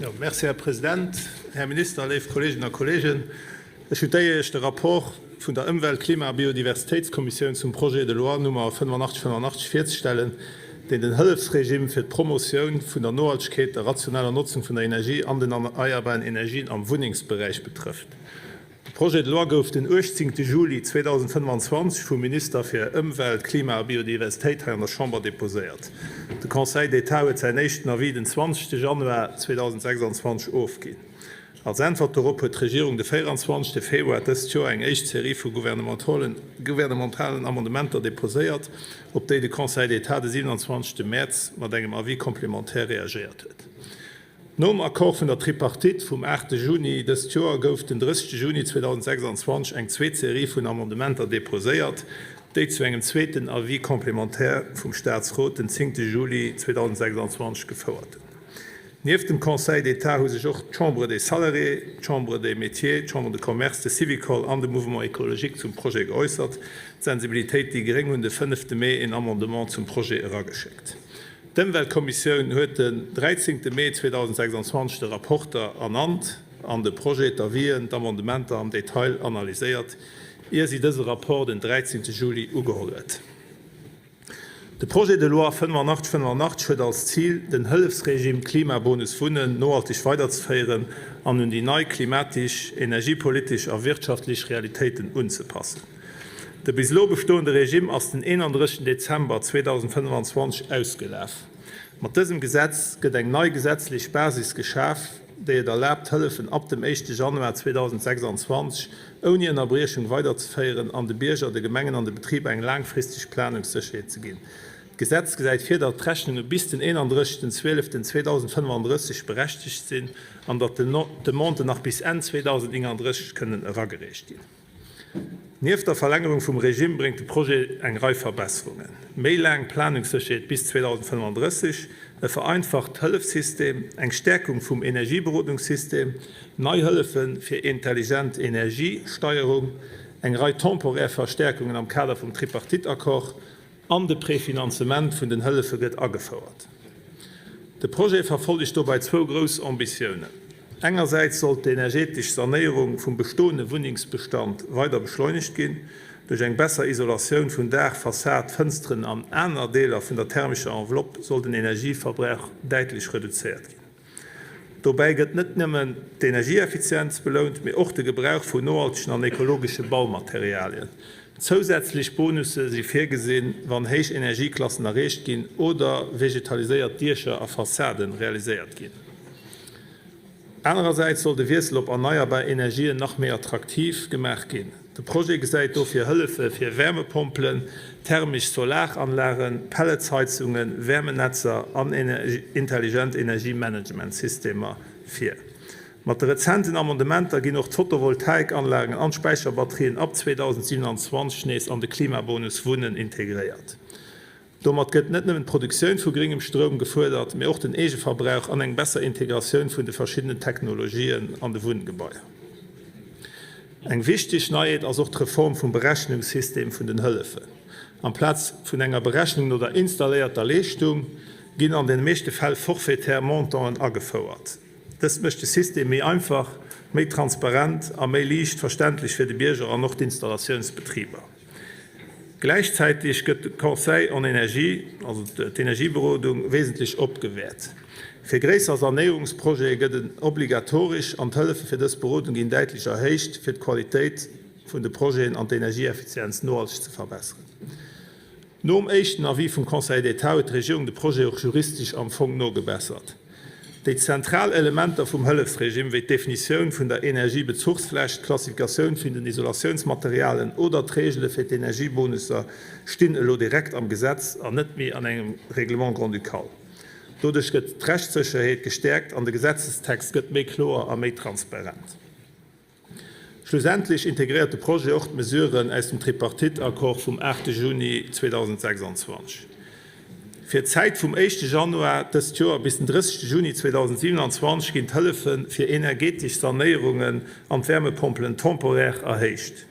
Jo, merci, Här President, Här Minister, léif Kolleeginnen a Kolleegen. Ech hunn d'Éier, Iech de Rapport vun der Ëmwelt-, Klima a Biodiversitéitskommissioun zum Projet de loi Nummer 8585 virzestellen, deen den Hëllefsregime fir d'Promotioun vun der Nohaltegkeet, der rationeller Notzung vun der Energie an den erneierbaren Energien am Wunnengsberäich betrëfft. De Projet de loi gouf den 18 Juli 2025 vum Minister fir Ëmwelt, Klima a Biodiversitéit hei an der Chamber deposéiert. De Conseil d'État huet säin éischten Avis den 20 Januar 2026 ofginn. Als Äntwert dorop huet d'Regierung de 24 Februar dëst Joer eng éischt Serie vu gouvernementalen Amendementer deposéiert, op déi de Conseil d'État de 27 Mäerz mat engem Avis complémentaire reagéiert huet. Nom Accord vun der Tripartite vum 8 Juni dëst Joer gouf den 30 Juni 2026 eng zweet Serie vun Amendementer deposéiert, déi zu engem zweeten Avis complémentaire vum Staatsrot den 10 Juli 2026 gefouert hunn. Nieft dem Conseil d'État hu sech och d'Chambre des Salariés, d'Chambre des Métiers, d'Chambre de Commerce, de Syvicol an de Mouvement écologique zum Projet geäussert. D'Sensibilitéit déi gréng hunn de 5 Mee een Amendement zum Projet erageschéckt. D'Ëmweltkommissioun huet den 13 Mee 2026 de Rapporter ernannt an de Projet, d'Avisen, d'Amendementer am Detail analyséiert, ier si dëse Rapport den 13 Juli ugeholl huet. De Projet de loi 8585 huet als Zil, den Hëllefsregime Klimabonus Wunnen nohalteg weiderzeféieren an un déi nei klimatesch, energiepolitesch a wirtschaftlech Realitéiten unzepassen. De bis elo bestoende Regime ass den 31 Dezember 2025 ausgelaf. Mat dësem Gesetz gëtt eng nei gesetzlech Basis geschaf, déi et erlaabt, d'Hëllefen ab dem éischte Januar 2026 ouni Ënnerbriechung weiderzeféieren an de Bierger, de Gemengen an de Betriber eng laangfristeg Planungssécherheet ze ginn. D'Gesetz gesäit vir, datt d'Rechnunge bis den 31. 12. 2035 berechtegt sinn an datt d'Demanden nach bis Enn 2039 kënnen eragereecht ginn. Nieft der Verlängerung vum Regime bréngt de Projet eng Rei Verbesserungen, méi laang Planungssécherheet bis 2035, e vereinfacht Hëllefssystem, eng Stäerkung vum Energieberodungssystem, nei Hëllefe fir intelligent Energiesteierung, eng Rei temporär Verstäerkungen am Kader vum Tripartite-Accord An de Prefinanzement vun den Hëllefe gëtt agefouert. De Projet verfollegt dobäi zwou grouss Ambitiounen. Engersäits soll d'energetesch Sanéierung vum bestoende Wunnengsbestand weider beschleunegt ginn. Duerch eng besser Isolatioun vun Daach, Fassad, Fënsteren an aner Deeler vun der thermescher Enveloppe soll den Energieverbrauch däitlech reduzéiert ginn. Dobäi gëtt net nëmmen d'Energieeffizienz belount, mee och de Gebrauch vun nohaltegen an ekologesche Baumaterialien. Zousätzlech Bonusse si virgesinn, wann héich Energieklassen erreecht ginn oder vegetaliséiert Diecher a Fassade realiséiert ginn. Anerersäits soll de Wiessel op erneierbar Energien nach méi attraktiv gemaach ginn. De Projet gesäit dofir Hëllefe fir Wärmepompelen, thermesch Solaranlagen, Pelletsheizungen, Wärmenetzer an intelligent Energiemanagementsystemer vir. Mat de rezenten Amendementer ginn och d'Photovoltaikanlagen an d'Späicherbatterien ab 2027 nees an de Klimabonus Wunnen integréiert. Domat gëtt net nëmmen d'Produktioun vu gréngem Stroum gefuerdert, mee och den Eegeverbrauch an eng besser Integratioun vun de verschiddenen Technologien an de Wunngebaier. Eng wichteg Neiheet ass och d'Reform vum Berechnungssystem vun den Hëllefen. Amplaz vun enger Berechnung no der installéierter Leeschtung ginn an de meeschte Fäll forfaitaire Montanten agefouert. Dëst mécht de System méi einfach, méi transparent a méi liicht verständlech fir de Bierger an och d'Installatiounsbetriber. Gläichzäitig gëtt de Conseil en énergie, also d'Energieberodung, wesentlech opgewäert. Fir gréisser Sanéierungsprojete gëtt en obligatoresch an d'Hëllefe fir dës Berodung ginn däitlech erhéicht, fir d'Qualitéit vun de Projeten an d'Energieeffizienz nohalteg ze verbesseren. Nom éischten Avis vum Conseil d'État huet d'Regierung de Projet och juristesch am Fong nogebessert. Déi zentral Elementer vum Hëllefsregime, wéi d'Definitioun vun der Energiebezuchsfläch, d'Klassifikatioun vun den Isolatiounsmaterialen oder d'Reegele fir d'Energiebonusser, stinn elo direkt am Gesetz an net méi an engem Règlement grand-ducal. Doduerch gëtt d'Rechtssécherheet gestäerkt an de Gesetzestext gëtt méi kloer a méi transparent. Schlussendlech integréiert de Projet och d'Mesuren aus dem Tripartite-Accord vum 8 Juni 2026. Fir d'Zäit vum éischte Januar dëst Joer bis den 30 Juni 2027 ginn d'Hëllefe fir energetesch Sanéierungen an d'Wärmepompelen temporaire erhéicht.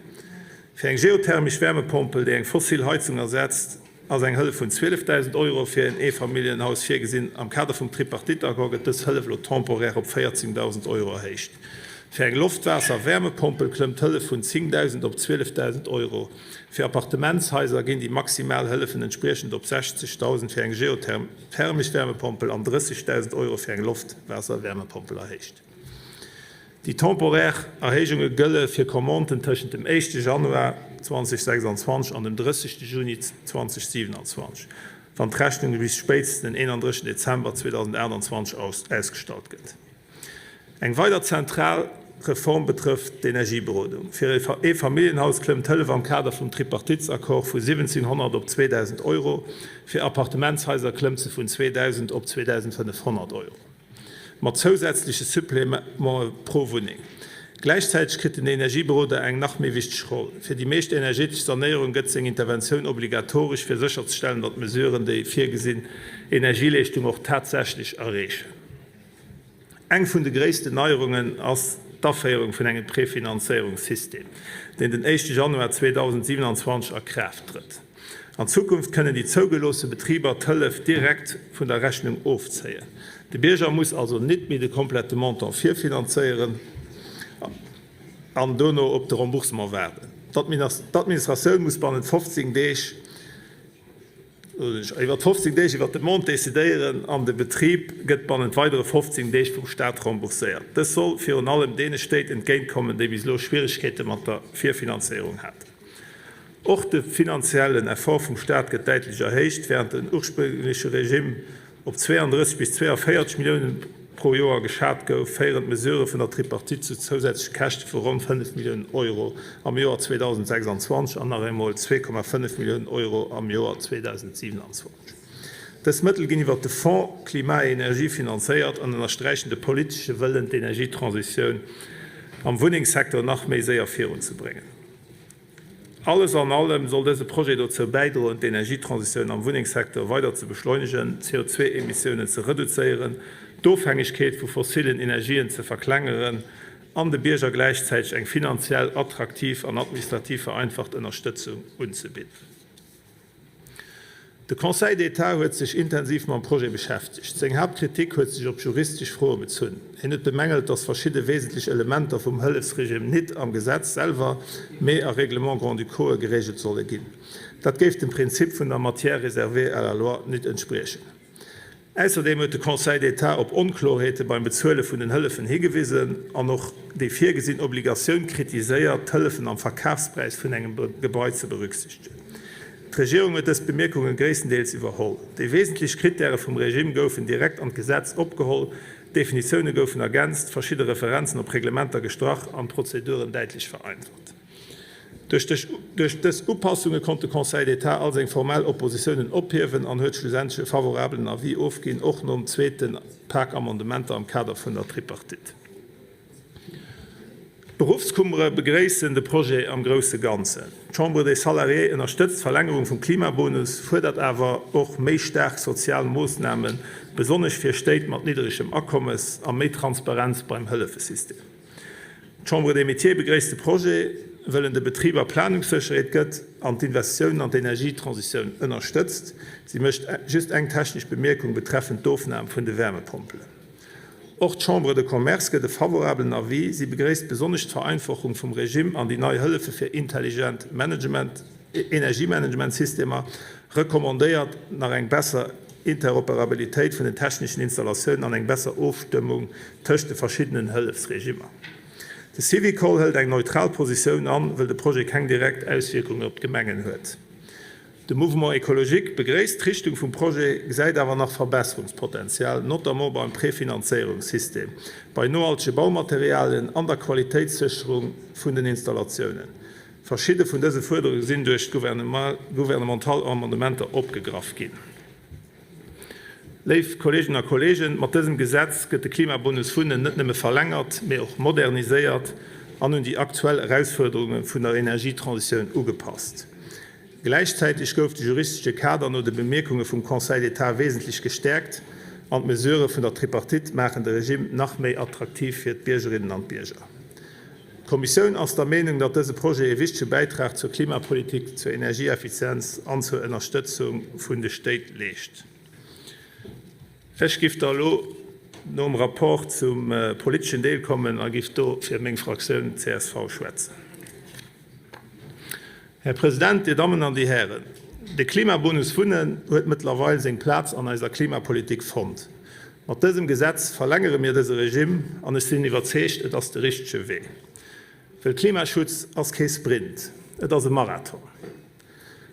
Fir eng geothermesch Wärmepompel, déi eng fossil Heizung ersetzt. ass eng Hëllef vun 12.000 Euro fir en Eefamilljenhaus virgesinn. Am Kader vum Tripartite-Accord gëtt dës Hëllef elo temporaire op 14.000 Euro erhéicht. Fir eng Loft-Waasser-Wärmepompel klëmmt d'Hëllef vun 10.000 op 12.000 Euro. Fir Appartementshaiser ginn déi maximal Hëllefen entspriechend op 60.000 fir eng geothermesch Wärmepompel an 30.000 Euro fir eng Loft-Waasser-Wärmepompel erhéicht. Déi temporär Erhéijunge gëlle fir Commanden tëschent dem éischte Januar 2026 an dem 30 Juni 2027, wann d'Rechnung bis spéitstens den 31 Dezember 2028 ausgestallt gëtt. Eng weider zentral Reform betrëfft d'Energieberodung. Fir e Eefamilljenhaus klëmmt d'Hëllef am Kader vum Tripartitesaccord vu 1.700 op 2.000 Euro, fir Appartementshaiser klëmmt se vun 2.000 op 2.500 Euro. Mat zousätzleche Supplémente pro Wunneng. Gläichzäiteg kritt den Energieberoder eng nach méi wichteg Roll. Fir déi meescht energetesch Sanéierung gëtt seng Interventioun obligatoresch, fir sécherzestellen, datt d'Mesuren, déi virgesinn Energieleeschtung och tatsächlech erreechen. Eng vun de gréissten Neierungen ass d'Aféierung vun engem Prefinanzéierungssystem, deen den éischte Januar 2027 a Kraaft trëtt. An Zukunft kënnen déi zougeloosse Betriber d'Hëllef direkt vun der Rechnung ofzéien. De Bierger muss also nit méi de komplette Montant virfinanzéieren an dono op de Remboursement waarden. D'Administratioun muss bannent 15 Deeg, iwwer 15 Deeg iwwer d'Demande decidéieren an de Betrib gëtt bannent weidere 15 Deeg vum Staat rembourséiert. Dës soll virun allem deene Stéit entgéintkommen, déi bis elo Schwieregkeete mat der Virfinanzéierung haten. Och de finanziellen Effort vum Staat gëtt däitlech erhéicht. Wärend den ursprüngleche Regimm op 32 bis 42 Millioune pro Joer geschat gouf, féieren d'Mesurë vun der Tripartite zu zousätzleche Käschte vu ronn 5 Milliounen Euro am Joer 2026 an nach eemol 2,5 Milliounen Euro am Joer 2027. Dës Mëttel ginn iwwer de Fonds Climat et Énergie finanzéiert an ënnersträichen de politesche Wëllen, d'Energietransitioun am Wunnengssecteur nach méi séier virunzebréngen. Alles an allem soll dëse Projet dozou bäidroen, d'Energietransitioun am Wunnengssecteur weider ze beschleunegen, d'CO2-Emissiounen ze reduzéieren, d'Ofhängegkeet vu fossillen Energien ze verklengeren an de Bierger gläichzäiteg eng finanziell attraktiv an administrativ vereinfacht Ënnerstëtzung unzebidden. De Conseil d'État huet sech intensiv mam Projet beschäftegt. Seng Haaptkritik huet sech op juristesch Froe bezunn. Hien huet bemängelt, datt verschidde wesentlech Elementer vum Hëllefsregime nit am Gesetz selwer, mee a Règlements grand-ducaux'e geregelt solle ginn. Dat géif dem Prinzip vun der Matière réservée à la loi nit entspriechen. Ausserdeem huet de Conseil d'État op Onkloerheete beim Bezuele vun den Hëllefen higewisen an och déi virgesinn Obligatioun kritiséiert, d'Hëllefen am Verkafspräis vun engem Gebai ze berücksichtegen. D'Regierung huet dës Bemierkunge gréisstendeels iwwerholl. Déi wesentlech Krittäre vum Regime goufen direkt an d'Gesetz opgeholl, d'Definitioune goufen ergänzt, verschidde Referenzen op Reglementer gestrach an d'Prozeduren däitlech vereinfacht. Duerch dës Upassunge konnt de Conseil d'État all seng formell Oppositiounen ophiewen an huet schlussendlech e favorabelen Avis ofginn, och nom zweete Pak Amendementer am Kader vun der Tripartite. D'Beruffskummere begréissen de Projet am grousse Ganzen. D'Chambre des Salariés ënnerstëtzt d'Verlängerung vum Klimabonus, fuerdert awer och méi staark sozial Moossnamen, besonnesch fir Stéit mat nidderegem Akommes, a méi Transparenz beim Hëllefesystem. D'Chambre des Métiers begréisst de Projet, wëll en de Betriber Planungssécherheet gëtt an d'Investitiounen an d'Energietransitioun ënnerstëtzt. Si mécht just eng technesch Bemierkung betreffend d'Ofnam vun de Wärmepompelen. Och d'Chambre de Commerce gëtt e favorabelen Avis. Si begréisst besonnesch d'Vereinfachung vum Regime an déi nei Hëllefe fir intelligent Management. Energiemanagementsystemer, recommandéiert nach eng besser Interoperabilitéit vun den techneschen Installatiounen an eng besser Ofstëmmung tëscht de verschiddenen Hëllefsregimmer. De Syvicol hëlt eng neutral Positioun an, wëll de Projet keng direkt Auswierkungen op d'Gemengen huet. De Mouvement Écologique begréisst d'Richtung vum Projet, gesäit awer nach Verbesserungspotenzial, notamment beim Prefinanzéierungssystem, bei nohaltege Baumaterialien an der Qualitéitssécherung vun den Installatiounen. Verschidde vun dëse Fuerderunge sinn duerch gouvernemental Amendementer opgegraff ginn. Léif Kolleeginnen a Kolleegen, mat dësem Gesetz gëtt de Klimabonus Wunnen net nëmme verlängert, mee och moderniséiert an un déi aktuell Erausfuerderunge vun der Energietransitioun ugepasst. Gläichzäiteg gouf de juristesche Kader no de Bemierkunge vum Conseil d'État wesentlech gestäerkt an d'Mesurë vun der Tripartite maachen de Regime nach méi attraktiv fir d'Biergerinnen an d'Bierger. D'Kommissioun ass der Meenung, datt dëse Projet ee wichtege Bäitrag zur Klimapolitik, zur Energieeffizienz an zur Ënnerstëtzung vun de Stéit leescht. Ech giff da elo nom Rapport zum politeschen Deel kommen a giff do fir meng Fraktioun csv schwätzen. Här President, Dir Dammen an Dir Hären, de Klimabonus Wunnen huet mëttlerweil seng Plaz an eiser Klimapolitik fonnt. Mat dësem Gesetz verlängere mir dëse Regimm an ech sinn iwwerzeegt, et ass de richtege Wee. Well Klimaschutz ass kee Sprint, et ass e Marathon.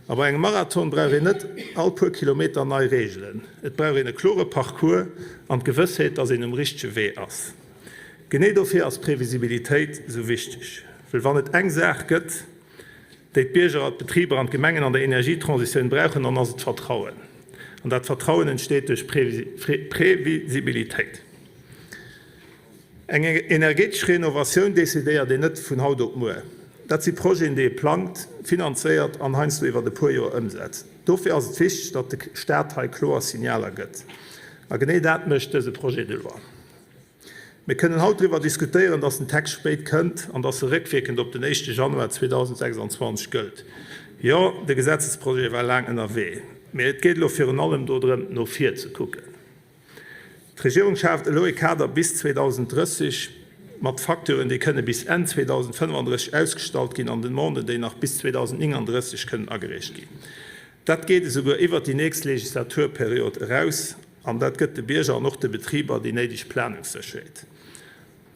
A bei engem Marathon brauch een net all puer Kilometer nei Reegelen. Et brauch een e klore Parcours an d'Gewëssheet, dass een um richtege Wee ass. Genee dofir ass Previsibilitéit esou wichteg. Well wann et eng Saach gëtt, déi d'Bierger a d'Betriber an d'Gemengen an der Energietransitioun brauchen, dann ass et Vertrauen. An dat Vertrauen entsteet duerch Previsibilitéit. Eng energetesch Renovatioun decidéiert een net vun haut op muer. Dat si Projeten, déi ee plangt, finanzéiert an heiansdo iwwert e puer Joer ëmsetzt. Dofir ass et wichteg, datt de Staat hei kloer Signaler gëtt. A genee dat mécht dëse Projet de loi. Mir kënnen haut driwwer diskutéieren, dass den Text spéit kënnt an dass e réckwierkend op den éischte Januar 2026 gëllt. Jo, de Gesetzesprojet war laang ënnerwee, mee et geet elo virun allem dodrëm, no vir ze kucken. D'Regierung schaaft elo e Kader bis 2030 mat Facturen, déi kënne bis Enn 2035 ausgestallt ginn an Demanden, déi nach bis 2039 kënnen agereecht ginn. Dat geet esouguer iwwert déi nächst Legislaturperiod eraus an dat gëtt de Bierger an och de Betriber déi néideg Planungssécherheet.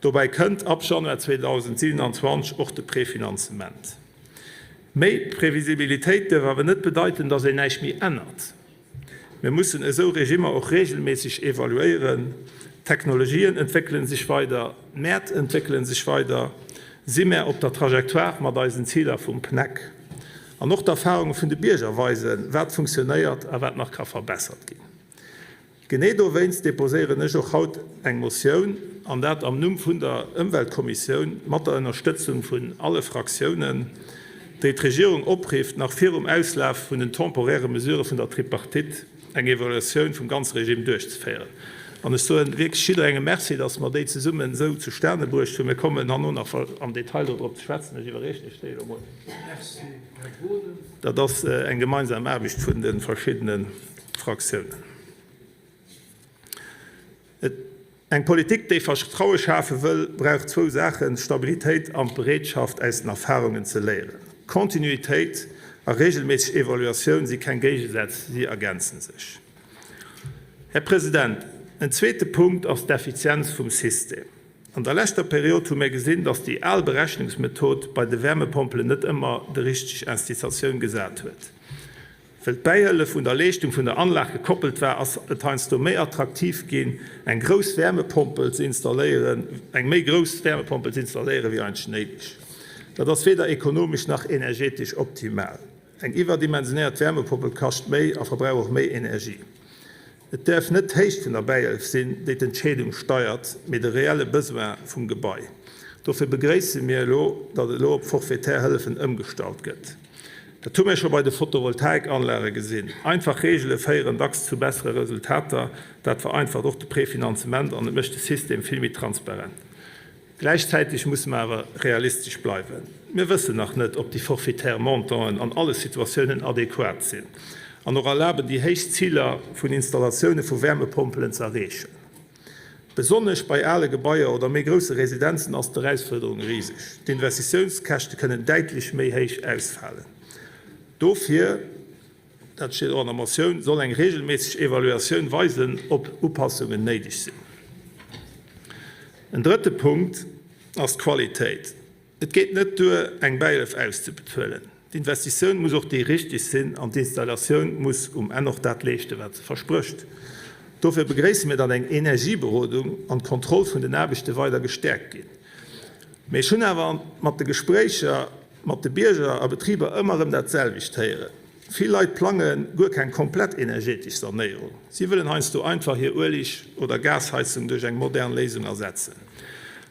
Dobäi kënnt ab Januar 2027 och de Prefinanzement. Méi Previsibilitéit duerf awer net bedeiten, dass een näischt méi ännert. Mir mussen esou Regimmer och regelméisseg evaluéieren. D'Technologien entwéckele sech weider, d'Mäert entwéckele sech weider. Si mär op der Trajectoire mat eisen Ziler vum PNEC? An och d'Erfarunge vun de Bierger weisen, wat funktionéiert a wat nach ka verbessert ginn. Genee dowéinst deposéieren ech och haut eng Motioun, an dat am Numm vun der Ëmweltkommissioun, mat der Ënnerstëtzung vun alle Fraktiounen, déi d'Regierung oprifft, nach virum Auslaf vun den temporäre Mesurë vun der Tripartite eng Evaluatioun vum ganze Regime duerchzeféieren. An ech soen wierklech jidderengem Merci, dass mer déi zesummen esou zustane bruecht hunn. Mir kommen herno nach am Detail dodrop ze schwätzen. Ech iwwerreechen Iech déi elo emol. Dat ass eng gemeinsam Aarbecht vun de verschiddene Fraktiounen. Eng Politik, déi Vertraue schafe wëll, brauch zwou Saachen, Stabilitéit an d'Bereetschaft, aus den Erfarungen ze léieren. Kontinuitéit a reegelméisseg Evaluatioun si keng Géigesätz, si ergänze sech. Här President, en zweete Punkt ass d'Effizienz vum System. An der leschter Period hu mir gesinn, dass déi al Berechnungsmethod bei de Wärmepompelen net ëmmer de richteg Incitatioun gesat huet. Well d'Bäihëllef un der Leeschtung vun der Anlag gekoppelt war, ass et heiansdo méi attraktiv ginn, eng grouss Wärmepompel ze installéieren, eng méi grouss Wärmepompel ze installéieren, wéi eigentlech néideg. Dat ass weder ekonomesch nach energetesch optimal. Eng iwwerdimensionéiert Wärmepompel kascht méi a verbrauch och méi Energie. Et däerf net d'Héicht vun der Bäihëlf sinn, déi d'Entscheedung steiert, mee de reelle Besoin vum Gebai. Dofir begréisse mir elo, datt elo op forfaitaire Hëllefen ëmgestallt gëtt. Dat hu mir scho bei de Photovoltaikanlage gesinn. Einfach Reegele féieren dacks zu bessere Resultater. Dat vereinfacht och de Prefinanzement an et mécht de System vill méi transparent. Gläichzäiteg musse mer awer realistesch bleiwen. Mir wëssen nach net, ob déi forfaitaire Montanten an alle Situatiounen adequat sinn an och erlaben, déi héich Ziler vun Installatioune vu Wärmepompelen ze erreechen. Besonnesch bei ale Gebaier oder méi grousse Residenzen ass d'Erausfuerderung riseg. D'Investitiounskäschte kënnen däitlech méi héich ausfalen. Dofir. Dat steet och an der Motioun, soll eng reegelméisseg Evaluatioun weisen, ob Upassungen néideg sinn. En drëtte Punkt ass d'Qualitéit. Et geet net duer, eng Bäihëllef auszebezuelen. D'Investitioun muss och déi richteg sinn an d'Installatioun muss um Enn och dat leeschten, wat se versprécht. Dofir begréisse mir, datt eng Energieberodung an d'Kontroll vun den Aarbechte weider gestäerkt ginn. Mee ech hunn awer mat de Gespréicher mat de Bierger a Betriber ëmmer erëm dat selwecht héieren, Vill Leit plange guer keng komplett energetesch Sanéierung. Si wëllen heiansdo einfach hir Ueleg oder Gasheizung duerch eng modern Léisung ersetzen.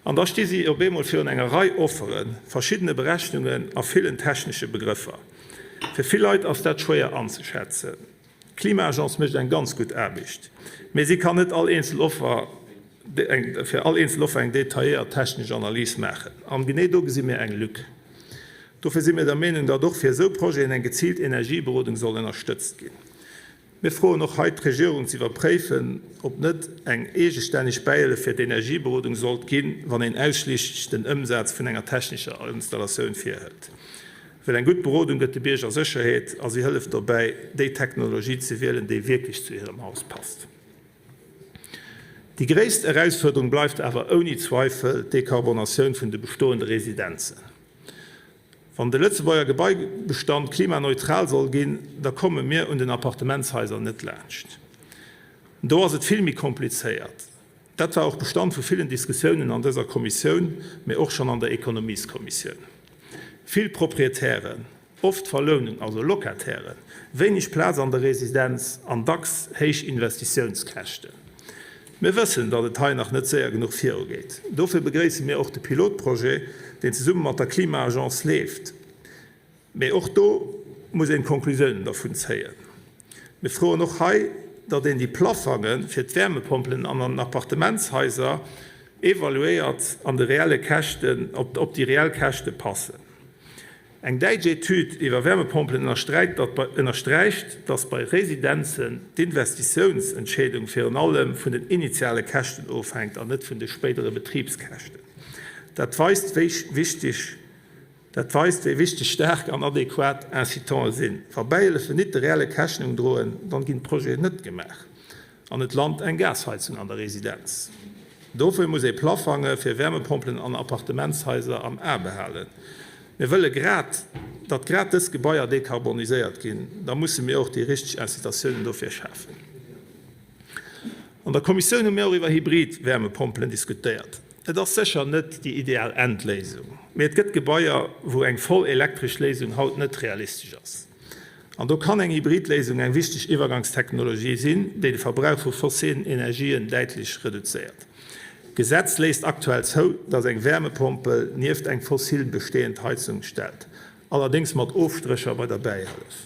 An da sti si op eemol virun enger Rei Offeren, verschiddene Berechnungen a villen technesche Begrëffer. Fir vill Leit ass dat schwéier anzeschätzen. D'Klima-Agence mécht eng ganz gutt Aarbecht, mee si kann net all eenzel Offer. Fir all eenzel Offer eng detailléiert technesch Analys maachen. An genee do gesi mir eng Lück. Dofir si mir der Meenung, datt och fir esou Projeten eng geziilt Energieberodung soll ënnerstëtzt ginn. Mir froen och hei d'Regierung ze iwwerpréifen, ob net eng eegestänneg Bäihëllef fir d'Energieberodung sollt ginn, wann een ausschliisslech den Ëmsaz vun enger technescher Installatioun virhëlt. Well eng gutt Berodung gëtt de Bierger Sécherheet a si hëlleft dobäi, déi Technologie ze wielen, déi wierklech zu hirem Haus passt. Déi gréisst Erausfuerderung bleift awer ouni Zweifel d'Dekarbonatioun vun de bestoende Residenzen. Wann de Lëtzebuerger Gebaibestand klimaneutral soll ginn, da komme mir un den Appartementshaiser net laanscht. Do ass et vill méi komplizéiert. Dat war och Bestand vu villen Diskussiounen an dëser Kommissioun, mee och schonn an der Ekonomieskommissioun. Vill Proprietären, oft Verlounung, also Locatairen, wéineg Plaz an der Residenz an dacks héich Investitiounskäschten. Mir wëssen, datt et hei nach net séier genuch virugeet. Dofir begréisse mir och de Pilotprojet, deen zesumme mat der Klima-Agence leeft. Mee och do muss een d'Konklusiounen dervun zéien. Mir froen och hei, datt een déi Plafange fir d'Wäermepompelen an an den Appartementshaiser evaluéiert an de reelle Käschten, op déi reell Käschte passen. Eng däitsch Etüd iwwer Wärmepompelen ënnersträicht, datt bei Residenzen d'Investitiounsentscheedung virun allem vun den initiale Käschten ofhänkt an net vun de spéidere Betribskäschten. Dat weist, wéi wichteg dat weist, wéi wichteg staark an adequat Incitante sinn. Wa Bäihëllefen nit de reelle Käschten undroen, dann ginn d'Projeten net gemaach. An et lant eng Gasheizung an der Residenz. Dofir muss ee Plafange fir Wärmepompelen an Appartementshaiser am A behalen. Mir wëlle grad, datt grad dës Gebaier dekarboniséiert ginn. Da musse mir och déi richteg Incitatiounen dofir schafen. An der Kommissioun hu mir och iwwer Hybrid-Wärmepompelen diskutéiert. Et ass sécher net déi ideal Endléisung, mee et gëtt Gebaier, wou eng voll elektresch Léisung haut net realistesch ass. An do kann eng Hybridléisung eng wichteg Iwwergangstechnologie sinn, déi de Verbrauch vu fossilen Energien däitlech reduzéiert. D'Gesetz léisst aktuell zou, datt eng Wärmepompel nieft eng fossil bestehend Heizung stellt, allerdéngs mat Ofstrécher bei der Bäihëllef.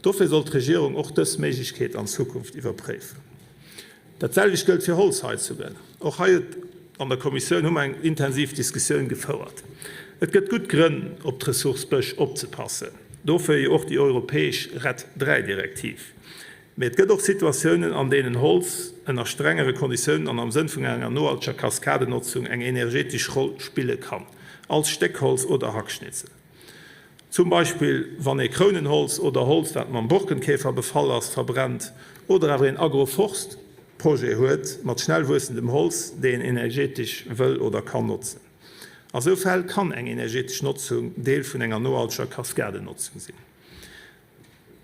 Dofir soll d'Regierung och dës Méiglechkeet an Zukunft iwwerpréifen. Dat selwecht gëllt fir Holzheizungen. Och hei huet an der Kommissioun hu mer eng intensiv Diskussioun gefouert. Et gëtt gutt Grënn, op d'Ressource Bësch opzepassen, dofir jo och déi europäesch RED III-Direktiv. Mee et gëtt och Situatiounen, an deenen Holz ënner strengere Konditiounen an am Sënn vun enger nohalteger Kaskadenotzung eng energetesch Roll spille kann, als Stéckholz oder Hackschnitzel. Zum Beispill wann ee Krounenholz oder Holz wat mam Borkenkäfer befall ass verbrennt oder awer een Agroforst Projet huet mat schnell wuessendem Holz dee een energetesch wëll oder kann notzen. A sou Fäll kann eng energetesch Notzung Deel vun enger nohalteger Kaskadenotzung sinn.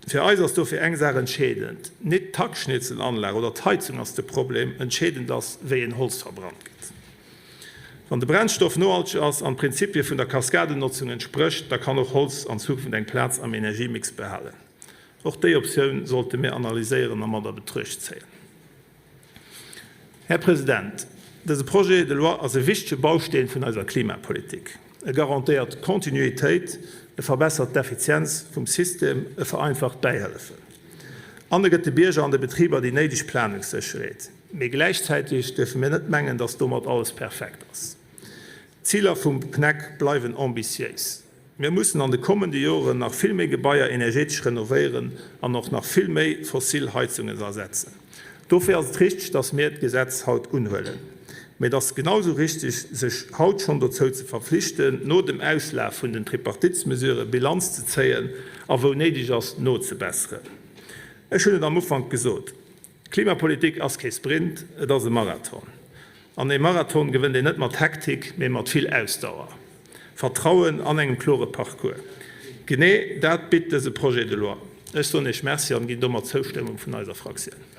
Fir eis ass dofir eng Saach entscheedend, Nit d'Hackschnitzelanlag oder d'Heizung ass de Problem, entscheedend ass, wéi een Holz verbrannt gëtt. Wann de Brennstoff nohalteg ass an d'Prinzipie vun der Kaskadennotzung entsprécht, da kann och Holz an Zukunft eng Plaz am Energiemix behalen. Och déi Optioun sollte mir analyséieren a mat a Betruecht zéien. Här President, dëse Projet de loi ass e wichtege Bausteen vun eiser Klimapolitik. E garantéiert d'Kontinuitéit, e verbessert d'Effizienz vum System, e vereinfacht d'Bäihëllefen an e gëtt de Bierger an de Betriber déi néideg Planungssécherheet. Mee gläichzäiteg duerfe mir net mengen, dass domat alles perfekt ass. D'Ziler vum PNEC bleiwen ambitiéis. Mir mussen an de kommende Joren nach vill méi Gebaier energetesch renovéieren an och nach vill méi fossil Heizungen ersetzen. Dofir ass et richteg, dass mir d'Gesetz haut unhuelen. Mee et ass genau esou richteg, sech haut schonn dozou ze verpflichten, no dem Auslaf vun den Tripartitesmesurë Bilanz ze zéien a wou néideg ass, nozebesseren. Ech hunn et am Ufank gesot, Klimapolitik ass kee Sprint, et ass e Marathon. An ee Marathon gewënnt een net mat Hektik, mee mat vill Ausdauer, Vertrauen an engem klore Parcours. Genee dat bitt dëse Projet de loi. Ech soen Iech Merci an ginn domat d'Zoustëmmung vun eiser Fraktioun.